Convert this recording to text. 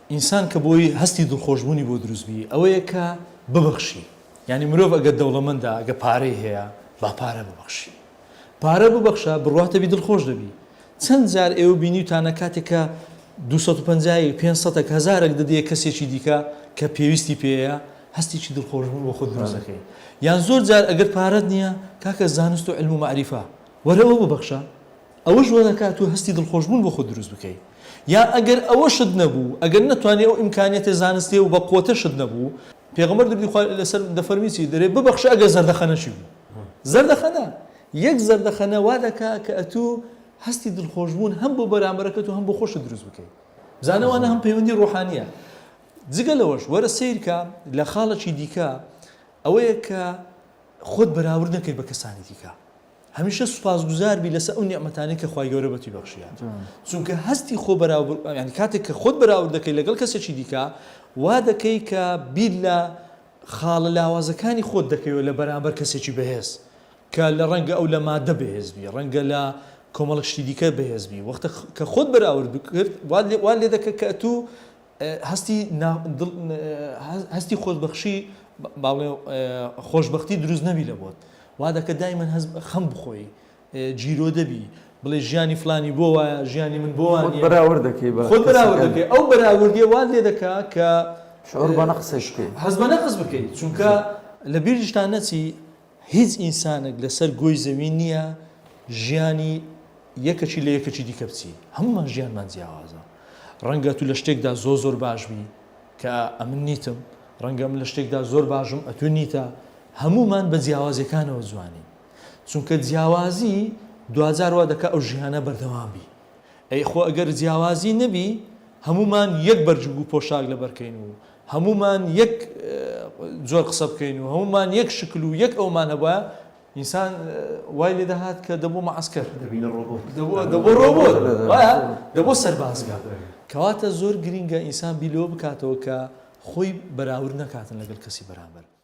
ئینسان کە بۆی هەستی دڵخۆشبوونی بۆ دروست بی ئەوەیە کە ببەخشی یانی مرۆڤ ئەگەر دەوڵەمەندە ئەگە پارەی هەیە با پارە ببەخشی پارە ببەخشە بڕواتە بی دڵخۆش دەبی چەند جار ئێوە بینیوتانە کاتێک کە 250 یەک 500 هەزارێک دەدەیە کەسێکی دیکە کە پێویستی پێیە هەستێکی دڵخۆشبوون بۆ خۆت دروست دەکەی یان زۆر جار ئەگەر پارەت نییە کاکە زانست و علم و مەعریفە وەرە ئەوە ببەخشە ئەوەش وا دەکات تۆ هەستی دڵخۆشبوون بۆ خۆت دروست بکەی. یا ئەگەر ئەوەشت نەبوو، ئەگەر نەتوانی ئەو ئیمکانیەتە زانستیە و بە قوەتەشت نەبوو، پێغەمبەر درودی خوا لەسەر دەفەرمی چی؟ دەرێ ببەخشە ئەگەر زەردەخەنەشی بوو. زەردەخەنە! یەک زەردەخەنە وا دەکا کە ئەتوو هەستی دڵخۆشبوون هەم بۆ بەرامبەرەکەت و هەم بۆ خۆشت دروست بکەی. بزانە وانە هەم پەیوەندی ڕۆحانیە. جگە لەوەش وەرە سەیرکە لە خاڵێکی دیکە ئەوەیە کە خۆت بەراورد نەکەی بە کەسانی دیکە. هەمیشە سوپاسگوزار بی لەسەر ئەو نیعمەتانەی کە خوای گەورە بەتی بەخشیە چونکە هەستی خۆ بەراورد یانی کاتێک کە خۆت بەراورد دەکەی لەگەڵ کەسێکی دیکە وا دەکەی کە بیر لە خاڵە لاوازەکانی خۆت دەکەیەوە لە بەرامبەر کەسێکی بەهێز کە لە ڕەنگە ئەو لە مادە بەهێز بی ڕەنگە لە کۆمەڵک شتی دیکە بەهێز بی وەختە کە خۆت بەراورد بکرد وا لێ دەکە کە ئەتوو هەستی هەستی خۆشبەخشی با بڵێ خۆشبەختی دروست نەبی لە بۆت وا دەکە دایمەن هەست خەم بخۆی گیرۆدە بی بڵێ ژیانی فلانی بۆ وایە ژیانی من بۆ وانیە بەراورد دەکەی بە خۆت بەراورد دەکەی ئەو بەراوردیە وات لێ دەکا کە شعور بە نەقسش بکەی هەست بە نەقس بکەی چونکە لە بیریشتان نەچی هیچ ئینسانێک لەسەر گۆی زەوی نییە ژیانی یەکەکی لە یەکەکی دیکە بچی هەموومان ژیانمان جیاوازە ڕەنگە تو لە شتێکدا زۆر زۆر باش بی کە ئەمن نیتم ڕەنگە من لە شتێکدا زۆر باشم ئەتو نیتە هەموومان بە جیاوازیەکانەوە جوانین چونکە جیاوازی دواجار وا دەکا ئەو ژیانە بەردەوام بی ئەی خۆ ئەگەر جیاوازی نەبی هەموومان یەک بەرجگ و پۆشاک لەبەر کەین و هەموومان یەک جۆر قسە بکەین و هەموومان یەک شکل و یەک ئەومان هەبوایە ئینسان وای لێ دەهات کە دەبوو مەعەسکەر دەبینە ڕۆبۆت دەبوو ڕۆبۆت وایە دەبوو سەربازگە کەواتە زۆر گرینگە ئینسان بیر لەوە بکاتەوە کە خۆی بەراورد نەکاتن لەگەڵ کەسی بەرامبەر.